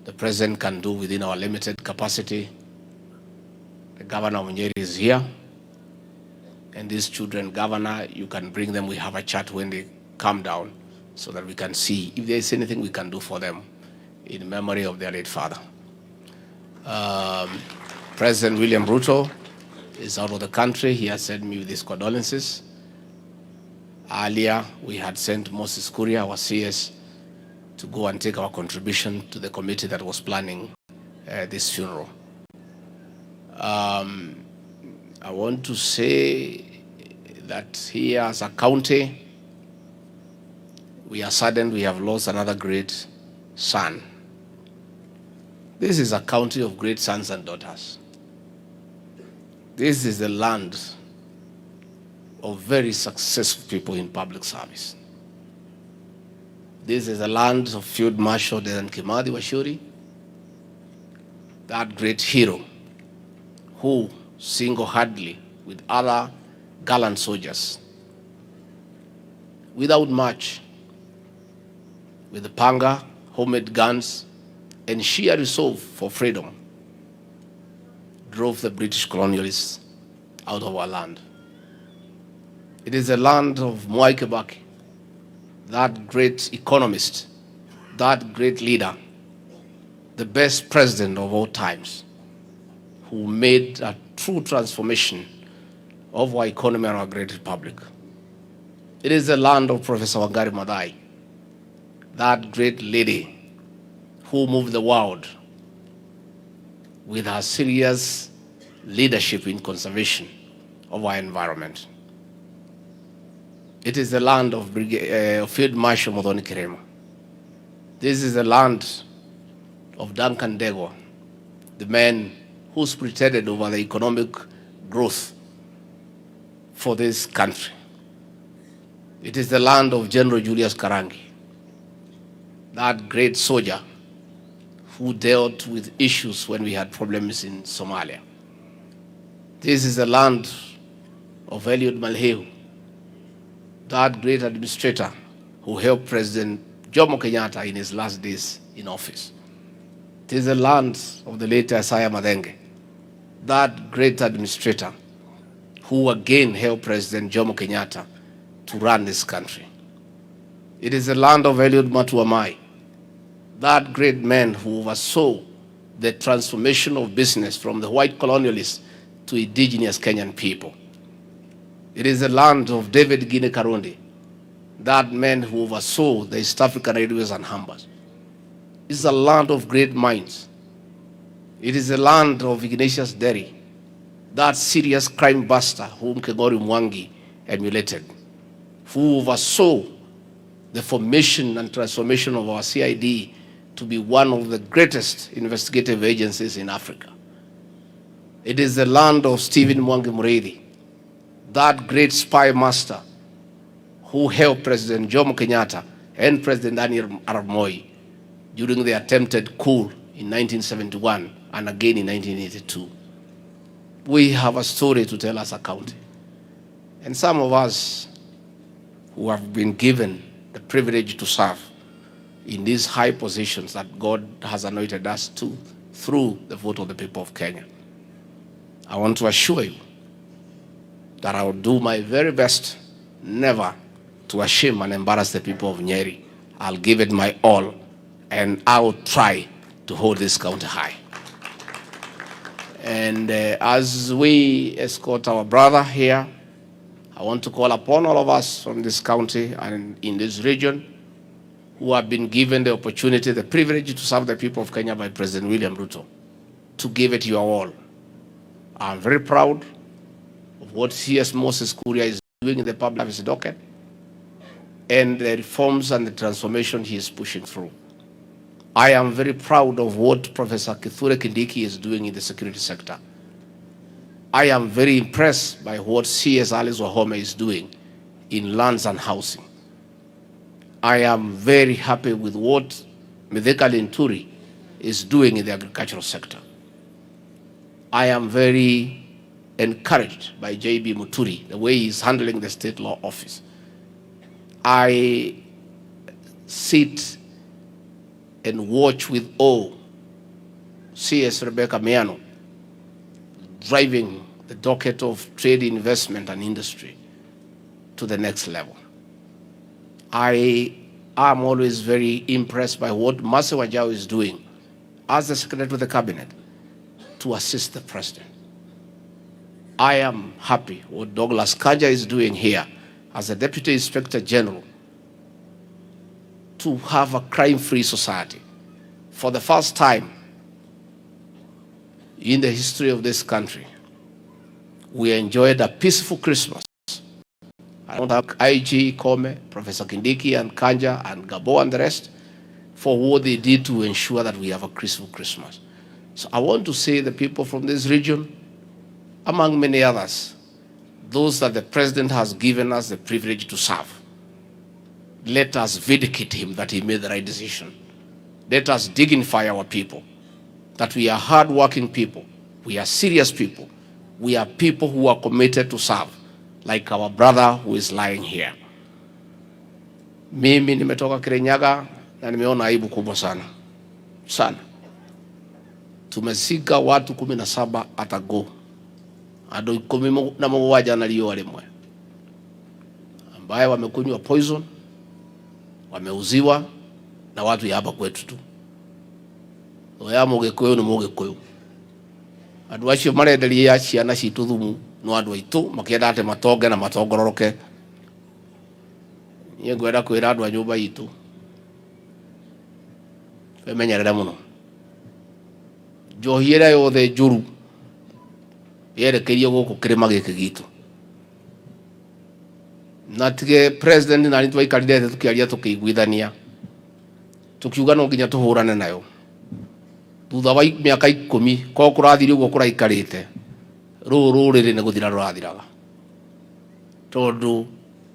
The president can do within our limited capacity. The governor of Nyeri is here. And these children, governor, you can bring them. We have a chat when they come down so that we can see if there is anything we can do for them in memory of their late father. President William Ruto is out of the country. He has sent me with his condolences. Earlier, we had sent Moses Kuria, our CS, to go and take our contribution to the committee that was planning this funeral. I want to say that here as a county, we are saddened we have lost another great son. This is a county of great sons and daughters. This is the land of very successful people in public service. This is the land of Field Marshal Dedan Kimathi Wachiuri, that great hero who single-handedly, with other gallant soldiers, without much, with the panga, homemade guns, and sheer resolve for freedom, drove the British colonialists out of our land. It is the land of Mwai Kibaki, that great economist, that great leader, the best president of all times, who made a true transformation of our economy and our great republic. It is the land of Professor Wangari Maathai, that great lady who moved the world with her serious leadership in conservation of our environment. It is the land of Field Marshal Muthoni Kirima. This is the land of Duncan Ndegwa, the man who's pretended over the economic growth for this country. It is the land of General Julius Karangi, that great soldier who dealt with issues when we had problems in Somalia. This is the land of Eliud Malheu, that great administrator who helped President Jomo Kenyatta in his last days in office. It is the land of the late Isaiah Mathenge, that great administrator who again helped President Jomo Kenyatta to run this country. It is the land of Eliud Wamae, that great man who oversaw the transformation of business from the white colonialists to indigenous Kenyan people. It is the land of David Ngini Karunde, that man who oversaw the East African railways and harbours. It's a land of great minds. It is the land of Ignatius Nderi, that serious crime buster whom King'ori Mwangi emulated, who oversaw the formation and transformation of our CID to be one of the greatest investigative agencies in Africa. It is the land of Stephen Mwangi Mureithi, that great spy master who helped President Jomo Kenyatta and President Daniel Arap Moi during the attempted coup in 1971 and again in 1982. We have a story to tell as a county. And some of us who have been given the privilege to serve in these high positions that God has anointed us to through the vote of the people of Kenya. I want to assure you that I will do my very best never to shame and embarrass the people of Nyeri. I'll give it my all and I will try to hold this county high. And as we escort our brother here, I want to call upon all of us from this county and in this region who have been given the opportunity, the privilege to serve the people of Kenya by President William Ruto, to give it your all. I'm very proud of what CS Moses Kuria is doing in the public service docket and the reforms and the transformation he is pushing through. I am very proud of what Professor Kithure Kindiki is doing in the security sector. I am very impressed by what CS Alice Wahome is doing in lands and housing. I am very happy with what Mithika Linturi is doing in the agricultural sector. I am very encouraged by JB Muturi, the way he's handling the state law office. I sit and watch with awe CS Rebecca Miano, driving the docket of trade, investment, and industry to the next level. I am always very impressed by what Mercy Wanjau is doing as the Secretary of the Cabinet to assist the President. I am happy what Douglas Kanja is doing here as the Deputy Inspector General to have a crime-free society. For the first time in the history of this country, we enjoyed a peaceful Christmas. I want to thank IG Koome, Professor Kindiki and Kanja and Gabo and the rest for what they did to ensure that we have a peaceful Christmas. So I want to say the people from this region, among many others, those that the president has given us the privilege to serve, let us vindicate him that he made the right decision. Let us dignify our people, that we are hardworking people, we are serious people, we are people who are committed to serve, like our brother who is lying here. Mimi nimetoka Kirinyaga na nimeona aibu kubwa sana sana. Tumezika watu 17 at a go, andu 17 na riũa rĩmwe, ambaye wamekunywa poison, wameuziwa na watu ya hapa kwetu tu. Oya Mũgĩkũyũ nĩ Mũgĩkũyũ. Andũ acio marenderia ciana citũ thumu no andũ aitũ makĩenda atĩ matonge na matongororoke. Niĩ ngwenda kwĩra andũ a nyũmba itũ wemenyerere mũno njohi ĩrĩa yothe njũru yerekeirio gũkũ kĩrĩma gĩkĩ gitũ na tige president na niĩ twaikarire thĩ tũkĩaria tũkĩiguithania tukiuga no nginya tũhũrane nayo thutha wa mĩaka 10 korwo kũrathire ũguo kũraikarĩte rũrũ rũrĩrĩ nĩ gũthira rũrathiraga tondũ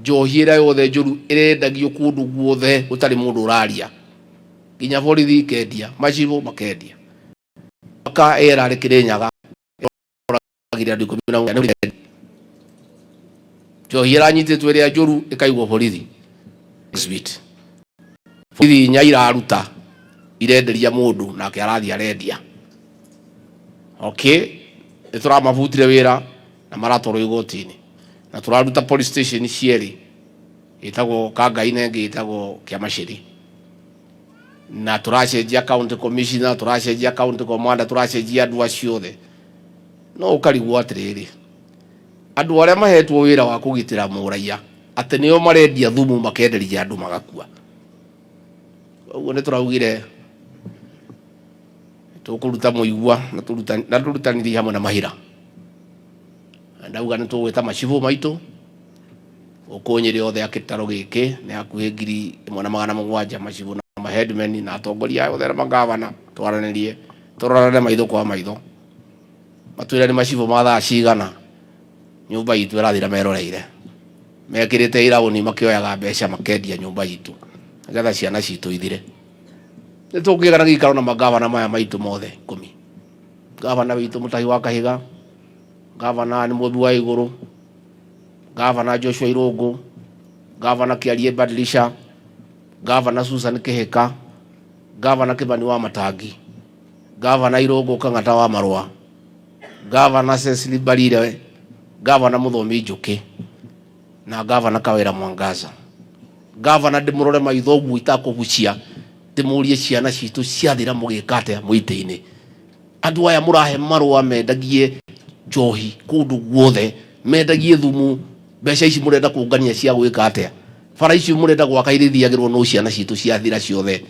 njohi ĩrĩa yothe njũru ĩrendagio kũndũ guothe gũtarĩ mũndũ ũraria nginya borithi ikendia macibũ makendia aka ĩrarĩ Kĩrĩnyaga ĩragire andũ 17. Njohi ĩranyitĩtwo ĩrĩa njũru ĩkaigwo borithi exhibit borithi inya iraruta irenderia mũndũ nake arathiĩ arendia. Okay, nĩ tũramabutire wĩra na maratwarwo igoti-inĩ na tũraruta police station cierĩ ĩtagwo Kangai na ĩngĩ ĩtagwo Kĩamacĩri na tũracenjia county commissioner, tũracenjia county commander, tũracenjia andũ acio othe. No ũkarigwo atĩrĩrĩ, andũ arĩa mahetwo wĩra wa kũgitĩra mũraiya atĩ nĩo marendia thumu makenderia andũ magakua. Ũguo nĩ tũraugire tũkũruta mũigua na tũrutanirie hamwe na mahira. Na ndauga nĩ tũgwĩta macibũ maitũ gũkũ Nyĩrĩ othe a gĩtarũ gĩkĩ nĩ hakuhĩ 1700 macibũ na maheadmen na atongoria othe na magavana twaranĩrie tũrorane maitho kwa maitho matwĩre nĩ macibũ ma thaa cigana nyũmba itũ ĩrathira meroreire mekĩrĩte iraũni makĩoyaga mbeca makendia nyũmba itũ nĩgetha ciana citũ ithire. Nĩ tũngĩgĩa na gĩikaro na magavana maya maitũ mothe 10. Gavana witũ Mũtahi wa Kahiga, gavana nĩ Mũmbi wa Igũrũ, gavana Joshua Irũngũ, gavana Kĩarie Badilisha, gavana Susan Kĩhĩka, gavana Kĩmani wa Matangi, gavana Irũngũ Kang'ata wa Marũa, gavana Cecily Mbarire, gavana Mũthomi Njũkĩ na gavana Kawĩra Mwangaza. Gavana ndĩmũrore maitho ũguo itakũgucia ndĩmũrie ciana citũ ciathira mũgĩka atĩa mũitĩ-inĩ. Andũ aya mũrahe marũa mendagie njohi kũndũ guothe, mendagie thumu, mbeca ici mũrenda kũngania cia gwĩka atĩa? Bara icio mũrenda gwaka irĩthiagĩrwo no ciana citũ ciathira ciothe.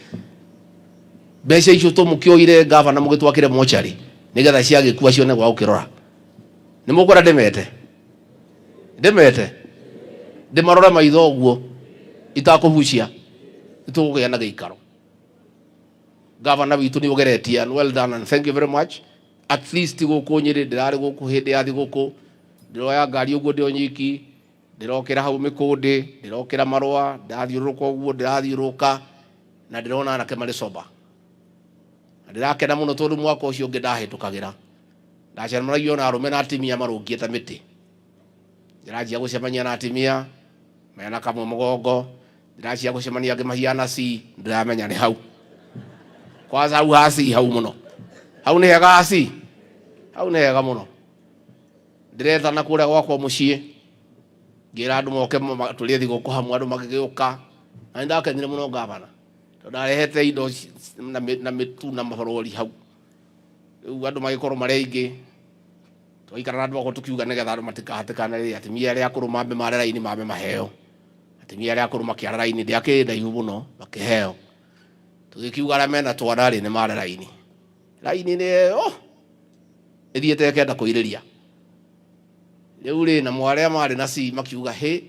Mbeca icio tũmũkĩoire gavana mũgĩtwakĩre mocarĩ nĩgetha ciagĩkua cione gwa gũkĩrora. Nĩ mũkwenda ndĩmete? Ndĩmete? Ndĩmarore maitho ũguo itakũbucia nĩtũgũgĩa na gĩikaro. Gavana witũ nĩ ũgeretie and well done and thank you very much. At least gũkũ Nyĩrĩ ndĩrarĩ gũkũ hĩndĩ ya thigũkũ ndĩroya ngari ũguo ndĩ o nyiki ndĩrokĩra hau mĩkũndĩ ndĩrokĩra marũa ndĩrathiũrũrũka ũguo ndĩrathiũrũrũka na ndĩrona anake marĩ sober na ndĩrakena mũno tondũ mwaka ũcio ũngĩ ndahĩtũkagĩra ndacemanagia na arũme na atimia marũngiĩ ta mĩtĩ. Ndĩranjia gũcemania na atimia mena kamwe mũgongo ndĩranjia gũcemania angĩ mahiana C ndĩramenya nĩ hau kwanza hau ha C hau mũno Hau nĩ hega aci, hau nĩ hega mũno. Ndĩretana kũrĩa gwakwa mũciĩ, ngĩra andũ moke tũrĩe thigũkũ hamwe, andũ magĩgĩũka. Na nĩ ndakenire mũno gavana, tondũ ndarehete indo na mĩtu na mabarũri hau. Rĩu andũ magĩkorwo marĩ aingĩ, twaikara na andũ akwa tũkiuga nĩgetha andũ matikahatĩkane rĩ, atumia arĩa akũrũ mambe mare raini mambe maheo. Atumia arĩa akũrũ makĩara raini, ndĩakĩrĩ ndaihu mũno, makĩheo. Tũgĩkiuga arĩa mena twana rĩ, nĩ mare raini. Raini nĩ ĩyo ĩthiĩte ĩkenda kũirĩria. Rĩu rĩ, namo arĩa marĩ na C makiuga hĩ,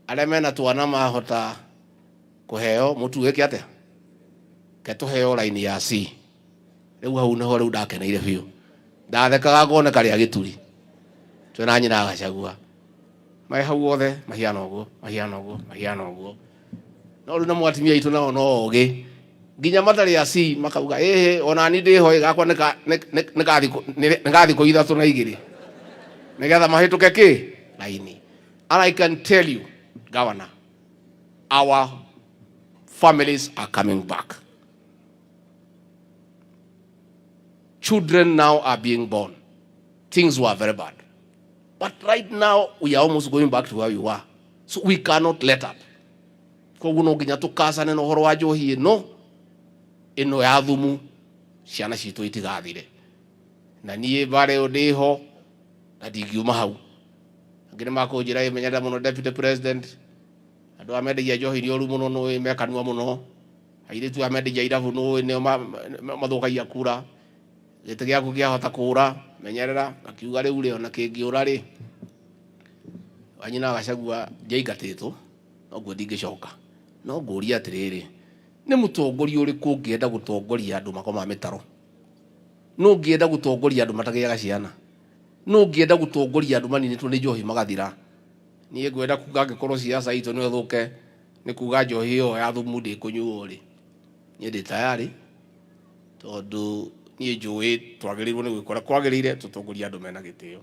arĩa mena twana mahota kũheo mũtu wĩke atĩa? Ke tũheo raini ya C. Rĩu hau nĩho rĩu ndakeneire biũ. Ndathekaga ngoneka rĩa gĩturi. Twĩna nyina Gachagua. Marĩ hau othe mahiana ũguo, mahiana ũguo, mahiana ũguo. No rĩu namo atumia aitũ nao no ogĩ. Nginya matarĩ a C makauga ĩhĩ ona ni ndĩho gakwa nĩ ka thikũ ithatũ na igĩrĩ. Nĩgetha mahĩtũke kĩ? Raini. And I can tell you, Governor, our families are coming back. Children now are being born. Things were very bad. But right now, we are almost going back to where we were. So we cannot let up. Koguo no nginya tũkacane na ũhoro wa njohi ĩno ĩno ya thumu, ciana citũ itigathire. Na niĩ mbara ĩyo ndĩho na ndingiuma hau. Angĩ nĩ makũnjĩra ĩmenyerera mũno deputy president, andũ aya mendagia njohi nĩ ũru mũno, nĩ mekanua mũno. Airĩtu aya mendagia irabu nĩ nĩo mathũkagia kura. Gĩtĩ gĩaku kĩahota kũra, menyerera. Ngakiuga rĩu rĩ, ona kĩngĩũra rĩ, wanyina Gachagua ndiaingatĩtwo, noguo ndingĩcoka. No ngũria atĩrĩrĩ, nĩ mũtongoria ũrĩkũ ũngĩenda gũtongoria andũ makomaga mĩtaro? Nũ ũngĩenda gũtongoria andũ matagĩaga ciana? Nũ ũngĩenda gũtongoria andũ maninĩtwo nĩ njohi magathira? Niĩ ngwenda kuga angĩkorwo siasa itũ no ĩthũke nĩ kuga njohi ĩyo ya thumu ndĩkũnyuo rĩ, niĩ ndĩ tayari, tondũ niĩ njũĩ twagĩrĩirwo nĩ gwĩka ũrĩa kwagĩrĩire tũtongorie andũ mena gĩtĩo.